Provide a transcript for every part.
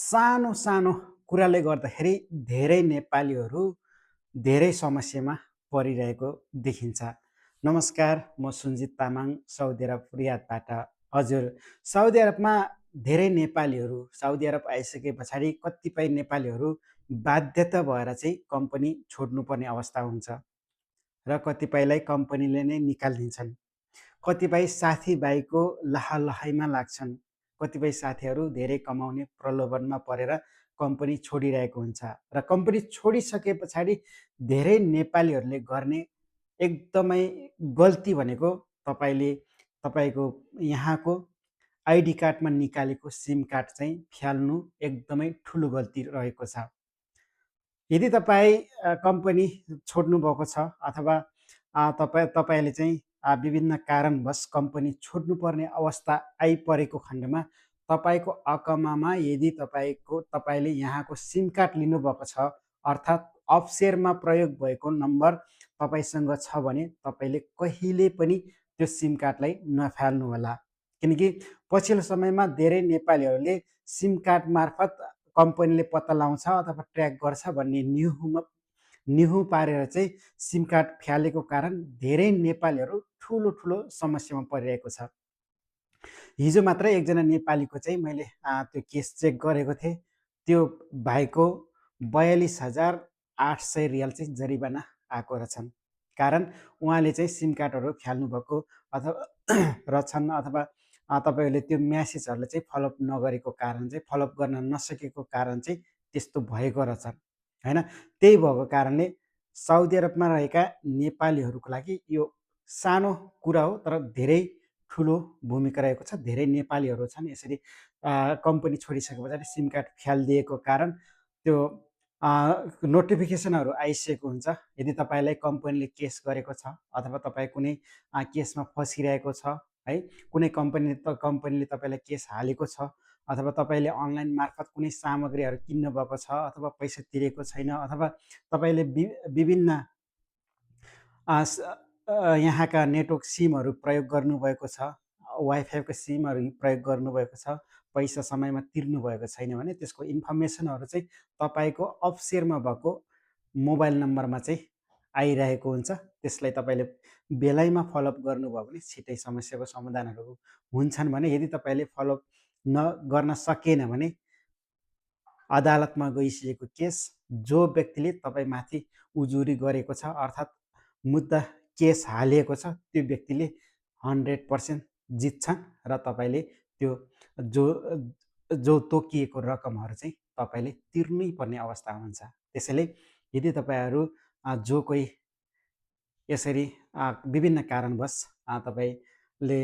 सानो सानो कुराले गर्दाखेरि धेरै नेपालीहरू धेरै समस्यामा परिरहेको देखिन्छ। नमस्कार, म सुन्जित तामाङ साउदी अरब रियादबाट। हजुर, साउदी अरबमा धेरै नेपालीहरू साउदी अरब आइसके पछाडि कतिपय नेपालीहरू बाध्यता भएर चाहिँ कम्पनी छोड्नुपर्ने अवस्था हुन्छ र कतिपयलाई कम्पनीले नै निकालिदिन्छन्। कतिपय साथीभाइको लहालहाइमा लाग्छन्। कतिपय साथीहरू धेरै कमाउने प्रलोभनमा परेर कम्पनी छोडिरहेको हुन्छ र कम्पनी छोडिसके पछाडि धेरै नेपालीहरूले गर्ने एकदमै गल्ती भनेको तपाईँले तपाईँको यहाँको आइडी कार्डमा निकालेको सिम कार्ड चाहिँ फ्याल्नु एकदमै ठुलो गल्ती रहेको छ। यदि तपाईँ कम्पनी छोड्नुभएको छ अथवा तपाईँले चाहिँ विभिन्न कारणवश कम्पनी छोड्नुपर्ने अवस्था आइपरेको खण्डमा तपाईँको अकमामा यदि तपाईँले यहाँको सिम कार्ड लिनुभएको छ अर्थात् अफसेयरमा प्रयोग भएको नम्बर तपाईँसँग छ भने तपाईँले कहिले पनि त्यो सिम कार्डलाई नफाल्नुहोला। किनकि पछिल्लो समयमा धेरै नेपालीहरूले सिम कार्ड मार्फत कम्पनीले पत्ता लगाउँछ अथवा ट्र्याक गर्छ भन्ने निहु पारेर चाहिँ सिम कार्ड फ्यालेको कारण धेरै नेपालीहरू ठुलो ठुलो समस्यामा परिरहेको छ। हिजो मात्रै एकजना नेपालीको चाहिँ मैले त्यो केस चेक गरेको थिएँ। त्यो भाइको 42,800 रियाल चाहिँ जरिवाना आएको रहेछन्। कारण उहाँले चाहिँ सिम कार्डहरू फ्याल्नुभएको अथवा रहेछन् अथवा तपाईँहरूले त्यो म्यासेजहरूलाई चाहिँ फलोअप नगरेको कारण चाहिँ फलोअप गर्न नसकेको कारण चाहिँ त्यस्तो भएको रहेछन् होइन। त्यही भएको कारणले साउदी अरबमा रहेका नेपालीहरूको लागि यो सानो कुरा हो तर धेरै ठुलो भूमिका रहेको छ। धेरै नेपालीहरू छन् यसरी कम्पनी छोडिसके पछाडि सिम कार्ड फ्यालिदिएको कारण त्यो नोटिफिकेसनहरू आइसकेको हुन्छ। यदि तपाईँलाई कम्पनीले केस गरेको छ अथवा तपाईँ कुनै केसमा फसिरहेको छ है, कुनै कम्पनीले तपाईँलाई केस हालेको छ अथवा तपाईँले अनलाइन मार्फत कुनै सामग्रीहरू किन्नुभएको छ अथवा पैसा तिरेको छैन अथवा तपाईँले विभिन्न यहाँका नेटवर्क सिमहरू प्रयोग गर्नुभएको छ, वाइफाईको सिमहरू प्रयोग गर्नुभएको छ, पैसा समयमा तिर्नुभएको छैन भने त्यसको इन्फर्मेसनहरू चाहिँ तपाईँको अफसेयरमा भएको मोबाइल नम्बरमा चाहिँ आइरहेको हुन्छ। त्यसलाई तपाईँले बेलैमा फलोअप गर्नुभयो भने छिटै समस्याको समाधानहरू हुन्छन् भने यदि तपाईँले फलोअप गर्न सकेन भने अदालतमा गइसकेको केस जो व्यक्तिले तपाईँमाथि उजुरी गरेको छ अर्थात् मुद्दा केस हालिएको छ त्यो व्यक्तिले 100% जित्छन् र तपाईँले त्यो जो तोकिएको रकमहरू चाहिँ तपाईँले तिर्नै पर्ने अवस्था हुन्छ। त्यसैले यदि तपाईँहरू जो कोही यसरी विभिन्न कारणवश तपाईँले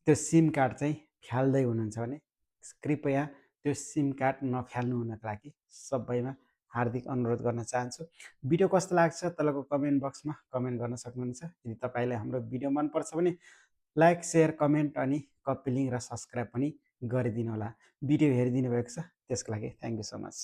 त्यो सिम कार्ड चाहिँ फ्याल्दै हुनुहुन्छ भने कृपया त्यो सिम कार्ड नफ्याल्नु हुनको लागि सबैमा हार्दिक अनुरोध गर्न चाहन्छु। भिडियो कस्तो लाग्छ तलको कमेन्ट बक्समा कमेन्ट गर्न सक्नुहुन्छ। यदि तपाईँलाई हाम्रो भिडियो मनपर्छ भने लाइक, सेयर, कमेन्ट अनि कपी लिङ्क र सब्सक्राइब पनि गरिदिनु होला। भिडियो हेरिदिनु भएको छ त्यसको लागि थ्याङ्क यू सो मच।